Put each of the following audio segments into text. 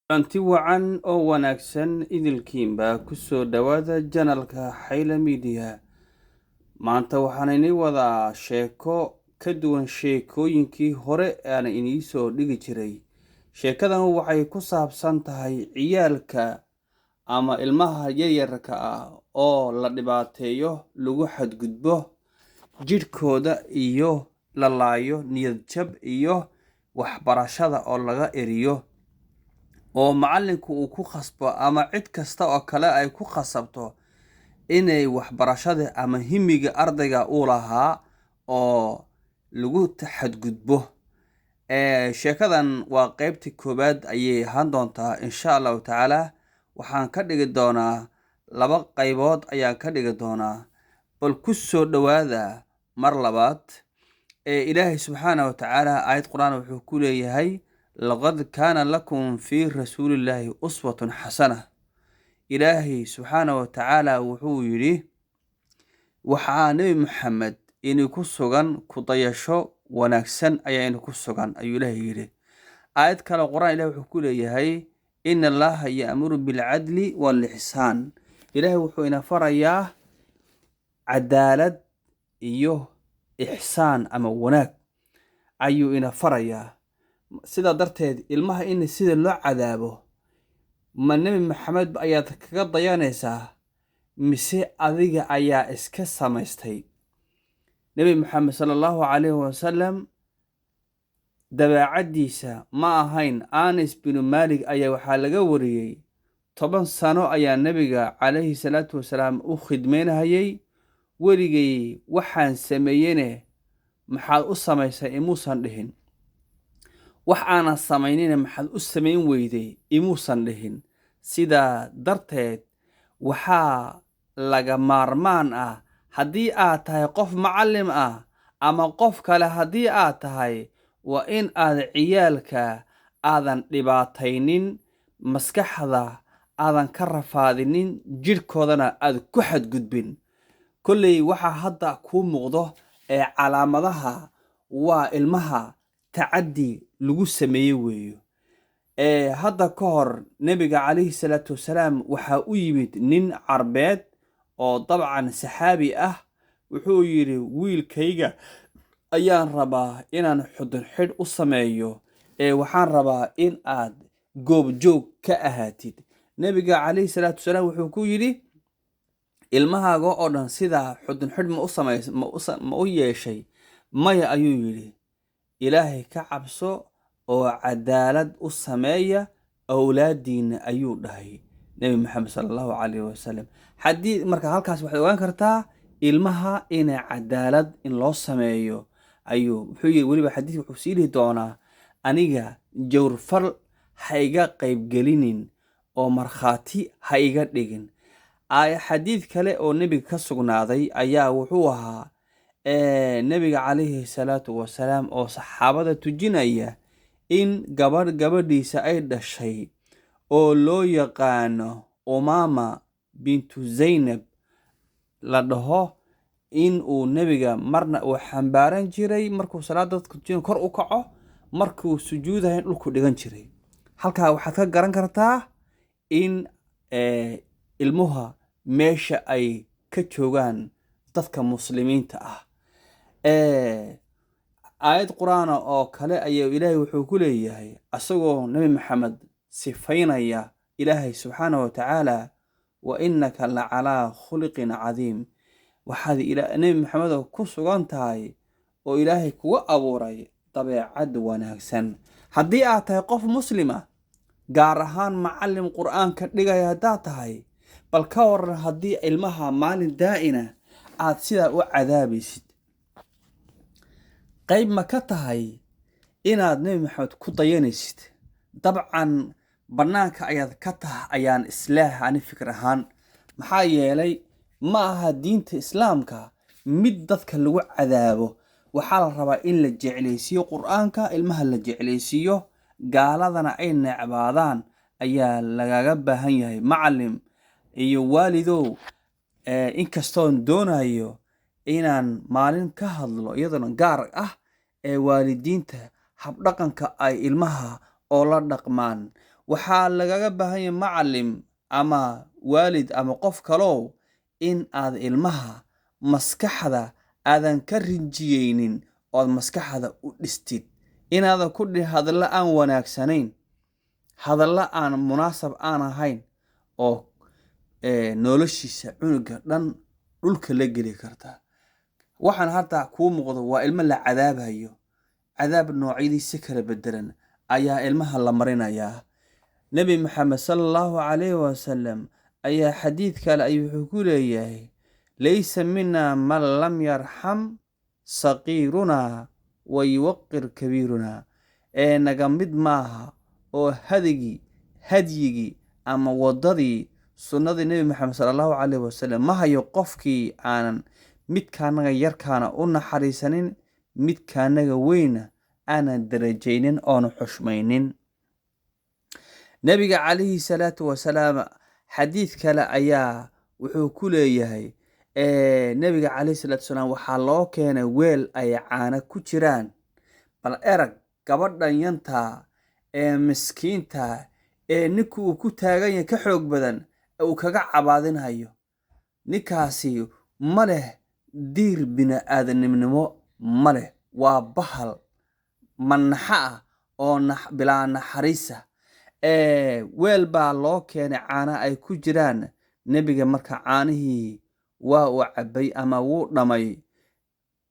Kulanti wacan oo wanaagsan idilkiinba ku soo dhowaada janalka Xayla Media. Maanta waxaan inii wadaa sheeko ka duwan sheekooyinkii hore aan inii soo dhigi jiray. Sheekadan waxay ku saabsan tahay ciyaalka ama ilmaha yaryarka ah oo la dhibaateeyo, lagu xadgudbo jidhkooda iyo la laayo, niyad jab iyo waxbarashada oo laga eriyo, oo macallinku uu ku khasbo ama cid kasta oo kale ay ku khasabto inay waxbarashada ama himiga ardayga uu lahaa oo lagu xadgudbo. Sheekadan waa qeybtii koowaad ayay ahaan doontaa, insha Allahu tacaala. Waxaan ka dhigi doonaa laba qaybood ayaan ka dhigi doonaa. Bal ku soo dhowaada mar labaad. Ilaahay subxaana wa tacaala aayad Qur-aan wuxuu ku leeyahay: "Laqad kaana lakum fii rasuulillaahi uswatun xasana." Ilaahay subxaana wa tacaala wuxuu yidhi: waxaa Nebi Maxamed idinku sugan ku dayasho wanaagsan ayaa idinku sugan, ayuu Ilaahay yidhi. Aayad kale Qur-aan Ilahi wuxuu ku leeyahay: "Ina Allaha ya'muru bilcadli waalixsaan." Ilaahay wuxuu ina farayaa cadaalad iyo ixsaan ama wanaag ayuu ina farayaa. Sidaa darteed, ilmaha in sida loo cadaabo, ma Nebi Maxamed ayaad kaga dayanaysaa mise adiga ayaa iska samaystay? Nebi Maxamed sala Allahu calayhi wasalam dabeecaddiisa ma ahayn. Anas binu Maalik ayaa waxaa laga wariyey: 10 sano ayaa Nebiga calayhi salaatu wasalaam u khidmeynahayay, weligay waxaan sameeyene maxaad u samaysay imuusan dhihin, wax aanan samaynina maxaad u samayn weyday imuusan dhihin. Sidaa darteed, waxaa laga maarmaan ah, haddii aad tahay qof macallim ah ama qof kale haddii aad tahay, waa in aad ciyaalka aadan dhibaataynin, maskaxda aadan ka rafaadinin, jidhkoodana aad ku xadgudbin. Kolley waxaa hadda kuu muuqdo ee calaamadaha waa ilmaha tacaddi lagu sameeyey weeyo. Hadda ka hor Nebiga calayhi salaatu wasalaam waxaa u yimid nin Carbeed oo dabcan saxaabi ah. Wuxuu yidhi: "Wiilkayga ayaan rabaa inaan xudun xidh u sameeyo, ee waxaan rabaa in aad goobjoog ka ahaatid." Nebiga calayhi salaatu wasalaam wuxuu ku yidhi: "Ilmahaaga oo dhan sidaa xudun xidh ma u samays ma u yeeshay?" "Maya," ayuu yidhi. "Ilaahay ka cabso oo cadaalad u sameeya awlaadiina," ayuu dhahay Nebi Maxamed sala Allahu calayhi wasalam. Xadii marka halkaas waxaad ogaan kartaa ilmaha inay cadaalad in loo sameeyo ayuu wuxuu yidhi. Weliba xadiidka wuxuu sii dhihi doonaa: "Aniga jawrfal ha iga qaybgelinin oo markhaati ha iga dhigin." Xadiid kale oo Nebiga ka sugnaaday ayaa wuxuu ahaa Nebiga calayhi salaatu wasalaam oo saxaabada tujinaya in gabadh gabadhiisa ay dhashay oo loo yaqaano Umaama bintu Zaynab la dhaho, in uu Nebiga marna uu xambaaran jiray markuu salaada dadka tujinayo, kor u kaco, markuu sujuudayo dhulku dhigan jiray. Halkaa waxaad ka garan kartaa in ilmuha meesha ay ka joogaan dadka Muslimiinta ah. Aayad Qur-aana oo kale ayaa Ilaahay wuxuu ku leeyahay, asagoo Nebi Maxamed sifaynaya, Ilaahay subxaana wa tacaala: "Wa innaka la calaa khuluqin cadiim." Waxaad Nebi Maxamedow ku sugan tahay oo Ilaahay kuga abuuray dabeecad wanaagsan. Haddii aad tahay qof Muslima, gaar ahaan macallim Qur-aanka dhigaya haddaad tahay, bal ka waran haddii ilmaha maalin daa'ina aad sidaa u cadaabaysid? Qayb ma ka tahay inaad Nebi Maxamed ku dayanaysid? Dabcan bannaanka ayaad ka tahay ayaan isleehay ani fikir ahaan. Maxaa yeelay, ma aha diinta Islaamka mid dadka lagu cadaabo. Waxaa la rabaa in la jeclaysiiyo Qur-aanka, ilmaha la jeclaysiiyo, gaaladana ay necbaadaan ayaa lagaga baahan yahay, macalim iyo waalidow. Inkastoon doonayo inaan maalin ka hadlo iyaduna gaar ah ee waalidiinta habdhaqanka ay ilmaha oo la dhaqmaan. Waxaa lagaga baahan yahay macalim ama waalid ama qof kalow in aad ilmaha maskaxda aadan ka rinjiyeynin ood maskaxda u dhistid, inaadan ku dhihin hadallo aan wanaagsanayn, hadallo aan munaasab aan ahayn oo noloshiisa cunuga dhan dhulka la geli karta. Waxaan hadda kuu muuqdo waa ilmo la cadaabayo, cadaab noocyadiisa kala bedelan ayaa ilmaha la marinayaa. Nebi Maxamed sala allahu calayhi wasalam ayaa xadiid kale ayuu wuxuu ku leeyahay: laysa mina man lam yarxam saqiirunaa wa yuwaqir kabiirunaa. Ee naga mid maaha oo hadigii hadyigii ama waddadii sunnadii Nebi Maxamed sala allahu calayhi wasalam ma hayo qofkii aanan midkaanaga yarkaana u naxariisanin, midkaanaga weyna aanan darajaynin oona xushmaynin. Nebiga calayhi salaatu wasalaam xadiid kale ayaa wuxuu ku leeyahay, nebiga calayhi salaatu wasalaam waxaa loo keenay weel ay caano ku jiraan. Bal erag gabadhan yantaa ee miskiinta ee ninku uu ku taagan yahay ka xoog badan ee uu kaga cabaadinhayo. Ninkaasi ma leh diir bini-aadanimnimo, ma leh, waa bahal manaxa ah oo bilaa naxariisa. Weel baa loo keenay caana ay ku jiraan. Nebiga marka caanihii waa uu cabbay ama wuu dhamay.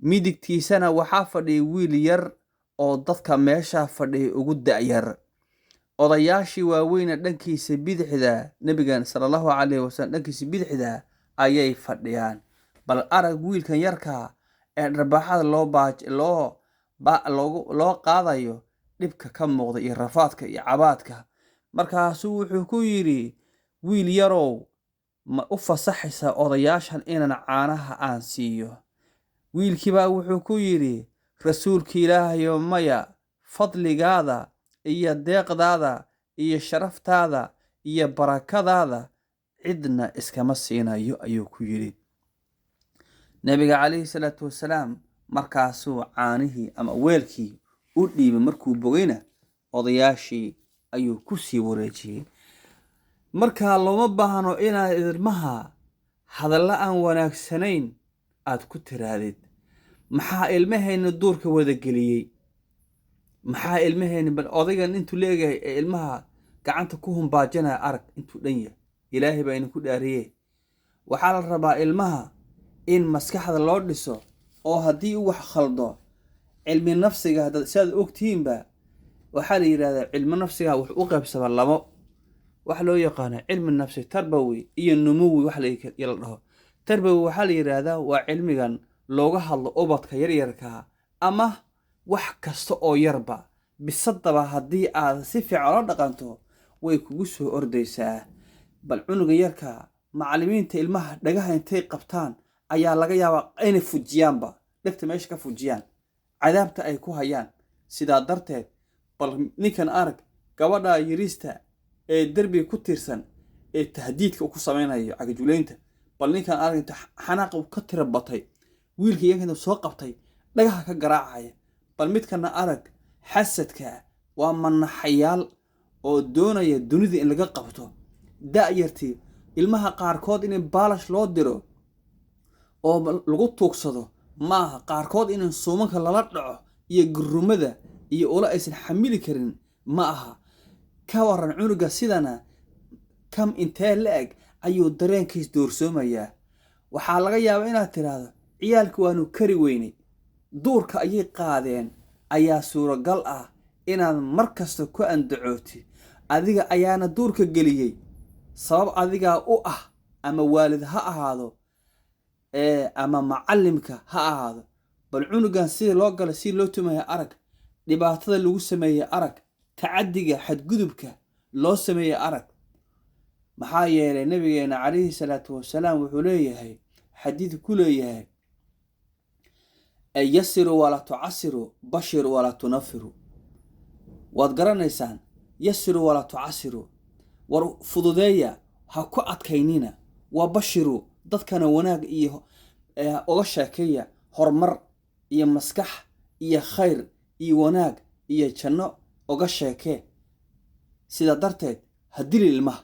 Midigtiisana waxaa fadhiyay wiil yar oo dadka meesha fadhiyay ugu da'yar. Odayaashii waaweyna dhankiisa bidixda, nebigan sala allahu calayhi wasalam dhankiisa bidixda ayay fadhiyaan. Bal arag wiilkan yarkaa ee dharbaaxada loo qaadayo, dhibka ka muuqda iyo rafaadka iyo cabaadka. Markaasuu wuxuu ku yidhi: wiil yarow, ma u fasaxaysaa odayaashan inaan caanaha aan siiyo? Wiilkiibaa wuxuu ku yidhi: rasuulka Ilaahayo, maya, fadligaada iyo deeqdaada iyo sharaftaada iyo barakadaada cidna iskama siinayo, ayuu ku yidhi. Nebiga calayhi salaatu wasalaam markaasuu caanihii ama weelkii u dhiibay. Markuu bogayna odayaashii ayuu ku sii wareejiyey. Markaa looma baahno inaad ilmaha hadallo aan wanaagsanayn aad ku tiraadid. Maxaa ilmaheenna duurka wada geliyey? Maxaa ilmaheenna? Bal odaygan intuu leegahay ee ilmaha gacanta ku humbaajinaya arag intuu dhan yahay. Ilaahay baa idinku dhaariye. Waxaa la rabaa ilmaha in maskaxda loo dhiso oo haddii uu wax khaldo, cilmi nafsiga haddaad sidaad ogtihiinba waxaa la yidhahdaa cilmi nafsiga wuxuu u qaybsamaa labo, waxa loo yaqaano cilmi nafsi tarbawi iyo numuwi. Wax la dhaho tarbawi waxaa la yidhaahdaa waa cilmigan looga hadlo ubadka yaryarkaa ama wax kasta oo yarba. Bisadaba haddii aad si fiican ula dhaqanto way kugu soo ordaysaa. Bal cunuga yarka macallimiinta ilmaha dhagaha intay qabtaan ayaa laga yaabaa inay fujiyaanba, dhegta meesha ka fujiyaan, cadaabta ay ku hayaan. Sidaa darteed bal ninkan arag, gabadha yariista ee derbiga ku tiirsan ee tahdiidka ku samaynayo cagajulaynta. Bal ninkan arag inta xanaaqa ka tira batay wiilka iyanka soo qabtay dhagaha ka garaacaya. Bal midkana arag, xasadka waa manaxayaal oo doonaya dunida in laga qabto. Da'yartii ilmaha qaarkood in baalash loo diro oo lagu tuugsado maaha, qaarkood in suumanka lala dhaco iyo gurumada iyo ula aysan xamili karin ma aha. Ka waran cunuga sidana kam intee la-eg ayuu dareenkiis doorsoomayaa? Waxaa laga yaabaa inaad tidhaahdo ciyaalka waanu kari weynay, duurka ayay qaadeen. Ayaa suuragal ah inaad mar kasta ku andacootid adiga ayaana duurka geliyey, sabab adigaa u ah, ama waalid ha ahaado ama macallimka ha ahaado. Bal cunugan sida loo galay, si loo tumaya arag, dhibaatada lagu sameeyey arag, tacadiga xadgudubka loo sameeyey arag. Maxaa yeelay nabigeena calayhi salaatu wasalaam wuxuu leeyahay xadiid ku leeyahay: yasiru walaa tucasiru, bashiru walaa tunafiru. Waad garanaysaan, yasiru walaa tucasiru, war fududeeya, ha ku adkaynina. Waa bashiru, dadkana wanaag iyo uga sheekeeya, horumar iyo maskax iyo khayr iyo wanaag iyo janno uga sheekee. Sidaa darteed ha dilin ilmaha.